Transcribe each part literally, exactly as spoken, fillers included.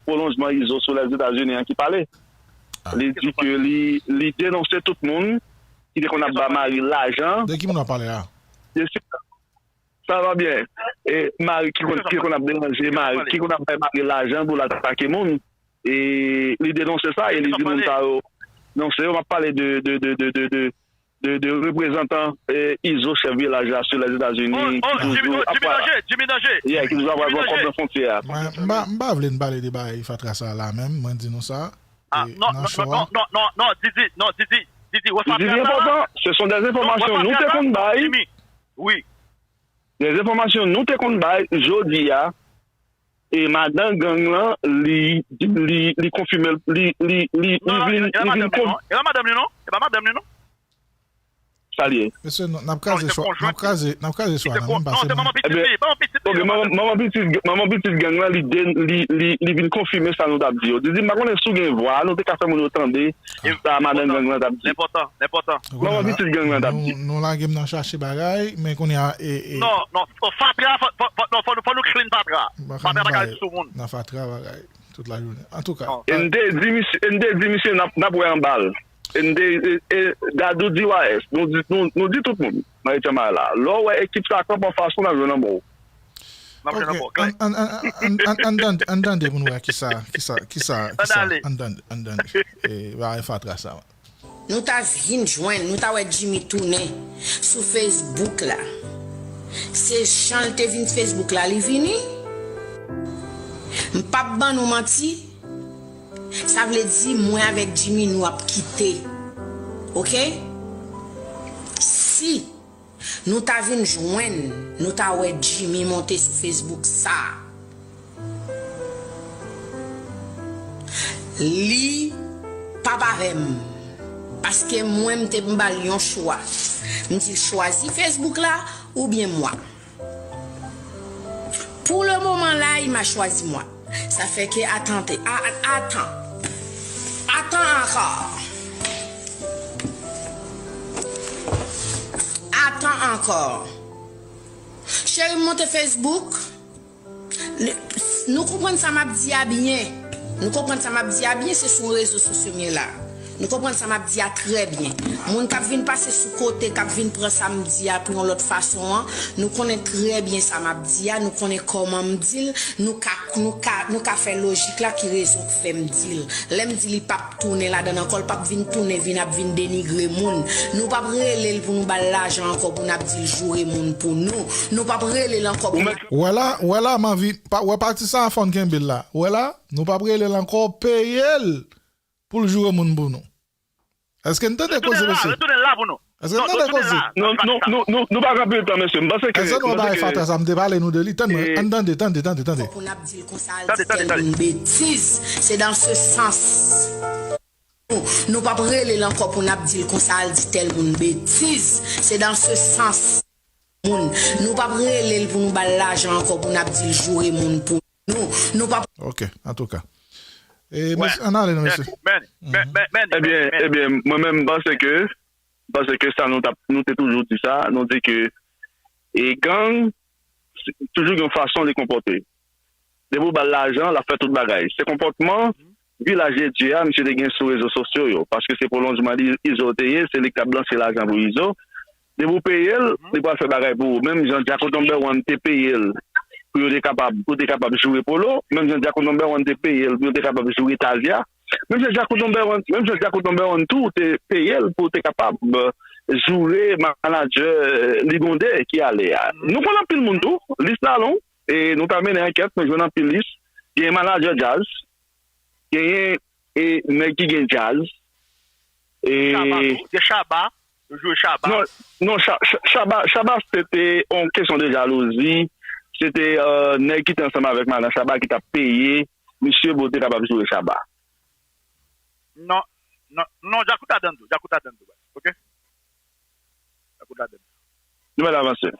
pwolonjman Izo sou Lèzetazini an ki pale. Li di ke li, li denonse tout moun ki te konn ap ba Marie lajan. De ki moun w ap pale la? Bien sûr. Ça va bien. E Marie ki konn, ki konn ap deranje Marie, ki konn ap bay Marie lajan pou l atake moun. E li denonse sa e li di moun sa yo, non, se yo m ap pale de, de, de, de, de, de de, de reprezantan eh, Izo, chèf vilaj la sou Lèzetazini, ki toujou ap pale, yeah, ki toujou ap pale pou kòb nan fwontyè a. Mwen, m pa, m pa vle n pale de bagay fatra sa la menm, mwen di nou sa. Ah, eh, non, non, non, non, non, non, Didi, non, Didi, Didi, wè fatra sa la. Didi, enpòtan, se son dè enfòmasyon nou te konn bay. Wi. Dè enfòmasyon nou te konn bay, jodi a, e madan gang lan, li, li, li konfime, li, li, li, li vin, li vin kon- E pa madanm li non? E pa madanm li non? Sa l ye? Mesye, n ap kraze swa, n ap kraze, n ap kraze swa nan menm pase non. Manman pitit li, manman pitit li. Ok, manman, manman pitit, manman pitit gang lan, li, li, li, li vin konfime sa nou t ap di yo. Didi, m pa konnen si w gen vwa, nou te ka fè moun yo tande sa madan gang lan t ap di. Manman pitit gang lan t ap di. Nou lage m nan chache bagay, men kounye a, e, e, non, non, fatra, fò, fò, fò, non, fò nou, fò nou clean fatra. Fatra pa ka ret sou moun. Nan fatra bagay, tout lajounen. Antouka. E n te di misye, e n te di misye n ap, n ap wè anba l. E n te, e, e, Dadou di Y S, nou di, nou, nou di tout moun nan Etyanmay la. Lè w wè ekip sa kanpe anfas ou, n ap jwenn anba w. Ok, an, an, an, an, an, an, an, an tande pou n wè kisa, kisa, kisa, kisa, an tande, an tande. E, bagay fatra sa. Nou ta vin jwenn, nou ta wè Jimmy tounen sou Facebook la. Se jan l te vin Facebook la, li vini. M p ap ban nou manti. Sa vle di mwen avèk Jimmy nou ap kite. Ok? Si nou ta vin jwenn, nou ta wè Jimmy monte sou Facebook sa. Li p ap avè m. Paske mwen, m te m ba l yon chwa. M di l chwazi Facebook la oubyen mwa. Pou le moman la, il m'a choisi moi. Sa fè ke atan te, a, a, atan. Atan ankò. Atan ankò. Cheri m monte Facebook. Nou konprann sa m ap di a byen. Nou konprann sa m ap di a byen, se sou rezo sosyo m ye la. Nou konprann sa m ap di a trè byen. Moun k ap vin pase sou kote, k ap vin pran sa m di a pou yon lòt fason an, nou konnen trè byen sa m ap di a, nou konnen kòman m di l, nou ka, nou ka, nou ka fè lojik la, ki rezon k fè m di l. Lè m di li p ap tounen ladan l ankò, l p ap vin tounen vin ap vin denigre moun. Nou p ap rele l pou nou ba l lajan ankò pou n ap di l joure moun pou nou. Nou p ap rele l ankò pou n ap Ou wè la, ou wè la, m anvi, pa, ou wè pati sa a fò n kenbe l la. Ou wè la, nou p ap rele l ankò, peye l pou l joure moun pou nou. Èske n tande koze, mesye? Èske n tande koze? Non, non, nou, nou, nou pa gen anpil tan, mesye. M panse ke, èske nou wè bagay fatra sa, m te pale nou de li? Tann mwen, ann tande, tande, tande, tande. Pou n ap di l konsa, al di tèl moun betiz. Se dans ce sens. Nou, nou p ap rele l ankò pou n ap di l konsa, al di tèl moun betiz. Se dans ce sens. Moun. Nou p ap rele l pou nou ba l lajan ankò pou n ap di l joure moun pou nou. Nou p ap Ok, antouka. E, mesye, ann ale non, mesye. Ebyen, ebyen, mwen menm, m panse ke, m panse ke sa nou t ap, nou te toujou di sa, nou di ke, e gang, toujou gen yon fason li konpòte. Depi w ba l lajan, l ap fè tout bagay. Se konpòtman Vilaj de Dye a, misye te gen sou rezo sosyo yo, paske se pwolonjman li, Izo te ye, se li k t ap blanchi lajan pou Izo. Depi w peye l, li pral fè bagay pou ou. Menm jan Djako Number One te peye l pou yo te kapab, pou te kapab joure Polo, menm jan Djako Number One te peye l pou yo te kapab joure Tazya, menm jan Djako Number One, menm jan Djako Number One tou te peye l pou te kapab, euh, joure manadjè, euh, Ligonde ki ale a. Nou konn anpil moun tou, lis la long. E nou ta mennen ankèt, nou jwenn anpil lis. Gen manadjè djaz, genyen, e, nèg ki gen djaz. E Chaba tou, gen Chaba, yo jwe Chaba. Non, non, Cha-, Cha-, Chaba, Chaba, se te yon kesyon de jalouzi. Se te, euh, nèg ki te ansanm avèk madan Chaba ki t ap peye misye pou te kapab joure Chaba. Non, non, non, Djakout ladann tou, Djakout ladann tou, ok? Djakout ladann tou. Nou mèt avanse.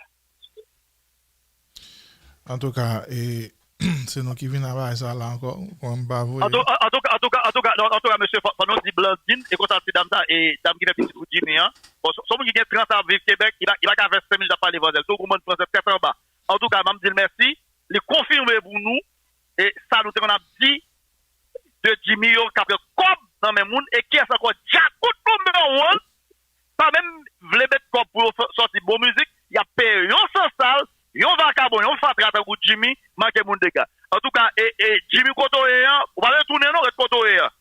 Antouka, e, se nou ki vin a bagay sa la ankò, kòm m pa voye. Antouka, antouka, antouka, antouka, non, antouka, mesye, fò, fò nou di Blandine, e konsa ti dam sa, e dam ki fè pitit pou Jimmy an. Bon, se, se yon moun ki gen trant an, ap viv Kebèk, li pa, li pa ka fè senk minit ap pale fransè. Li tou gwo moun fransè tèt anba. Antouka, m ap di l mèsi, li konfime pou nou, e sa nou te konn ap di, de Jimmy yo k ap pran kòb nan men moun, e kiyès ankò? Djakout number one pa menm vle met kòb pou yo fè, sòti bon mizik, y ap peye yon sansal, yon vakabon, yon fatra tankou Jimmy, manke moun dega. Antouka, e, e, Jimmy kote w ye an, ou pa retounen non, ret kote w ye an.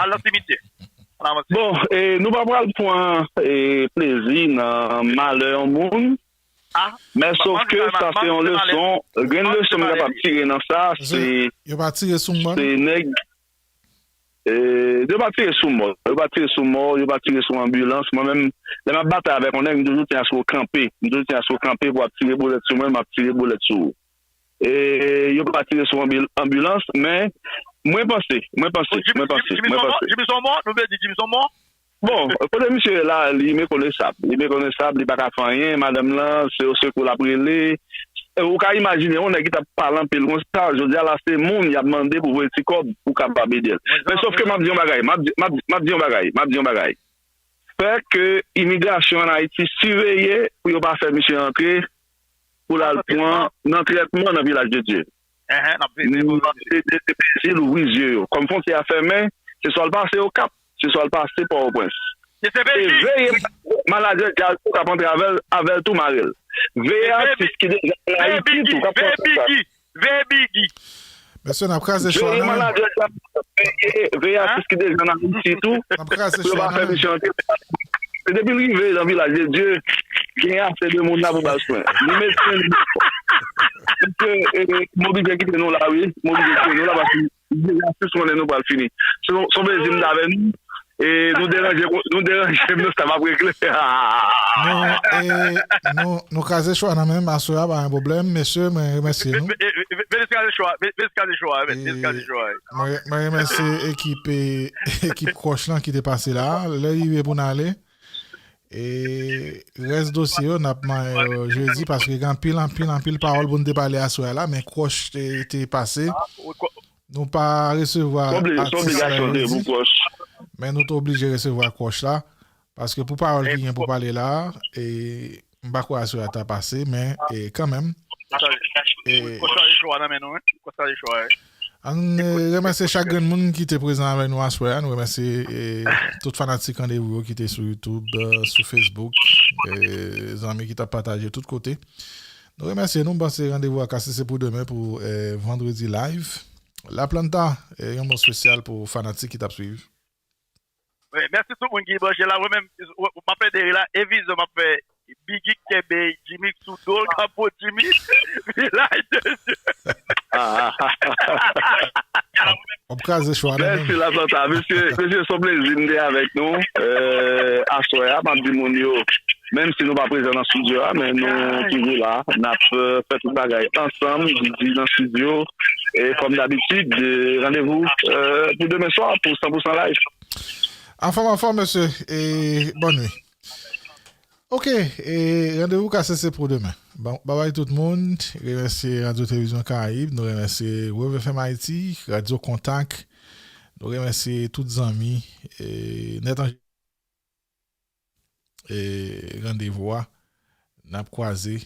Al nan simitye. Ann avanse. Bon, e, nou pa pral pran, e, plezi nan malè yon moun. Ah, men sòf ke sa se yon leson, grenn leson m kapab tire nan sa, se, yo pa tire sou mwen. Se nèg, e, yo pa tire sou mò, yo pa tire sou mò, yo pa tire sou anbilans. Mwen menm, lè m ap batay avèk yon nèg, m toujou tyen aske w kanpe. M toujou tyen aske w kanpe pou w ap tire bolèt sou mwen, m ap tire bolèt sou ou. E, yo pa tire sou anbil-, anbilans, men mwen panse, mwen panse, mwen panse, mwen panse. Jimmy son mò, nou vle di Jimmy son mò? Bon, kote misye ye la, li mekonesab. Li mekonesab, li pa ka fè anyen. Madanm lan, se o sekou l ap rele. E ou ka imajine, yon nèg ki t ap pale anpil konsa, jodi a la, se moun y ap mande pou voye ti kòb pou kapab ede l. Men sòf ke m ap di yon bagay, m ap di, m ap di, m ap di yon bagay, m ap di yon bagay. Fè ke imigrasyon ann Ayiti siveye pou yo pa fè misye antre, pou l al pran nan trètman nan Vilaj de Dye. Enhen, n ap veye pou yo. N ap veye pou yo. Louvri zye yo. Kòm fwontyè a fèmen, se swa l pase Okap, se swa l pase Pòtoprens. E veye manadjè djaz ou k ap antre avè l, avè l tou mare l. Veye atis ki deja ann Ayiti tou k ap pran sa. Veye Biggie. Mesye, n ap kraze cho a nan men. Veye manadjè djaz, veye, veye atis ki deja ann Ayiti tou. N ap kraze cho a nan men. Pou yo pa fè misye antre. Se depi l rive nan Vilaj de Dye, gen ase de moun la pou ba l swen. Li mete l. Paske, e, m oblije kite nou la, wi. M oblije kite nou la paske deja sis konnen nou pral fini. Se yon, se yon plezi m t avè nou. E nou deranje, nou deranje m nan sa m ap regle. Nou, e, nou, nou kraze cho a nan men m aswè a, pa gen pwoblèm, mesye, mwen remèsye nou. Ve-, ve-, ve-, Venus kraze cho a, Ve-, Venus kraze cho a, Venus kraze cho a. Mwen, mwen remèsye ekip, e, ekip Kwòch lan ki te pase la. Lè rive pou n ale. E rès dosye yo, n ap manyen yo jedi, paske gen anpil, anpil, anpil pawòl pou n te pale aswè a la, men Kwòch te, te pase. Nou pa resevwa atis la jedi, men nou te oblije resevwa Kwòch la, paske pou pawòl ki gen pou pale la, e m pa kwè aswè a ta pase, men, e, kanmenm. Kwòch la, cho a nan men nou, wi. Kwòch la, cho a, wi. Ann, e, remèsye chak grenn moun ki te prezan avèk nou aswè a. Nou remèsye, e, tout fanatik Randevou yo ki te sou YouTube, e, sou Facebook, e, zanmi ki t ap pataje tout kote. Nou remèsye nou, m panse randevou a ka se pou demen pou, e, Vandredi Live. La Planta, e, yon mo espesyal pou fanatik ki t ap swiv. Wi, mèsi tout moun ki branche la. Mwen menm, m ap fè deri la, e vizyon m ap fè Biggie k kenbe Jimmy sou do l, k ap pran Jimmy. Vilaj de Dye. W ap kraze cho a nan men. Mèsi, Laplanta. Mesye, mesye, se yon plezi m te avèk nou, e, aswè a. M ap di moun yo, menm si nou pa prezan nan estidyo a, men nou toujou la. N ap, e, fè tout bagay ansanm, Didi nan estidyo. E kòm dabitid, e, randevou, e, pou demen swa pou san pou san Live. Anfòm, anfòm, mesye. E bòn nwi. Ok, e randevou ka se se pou demen. Bon, babay tout moun. Remèsye Radyo Televizyon Karayib. Nou remèsye Wave F M Ayiti, Radyo Kontak. Nou remèsye tout zanmi, e, nèt an, e, randevou a. N ap kwaze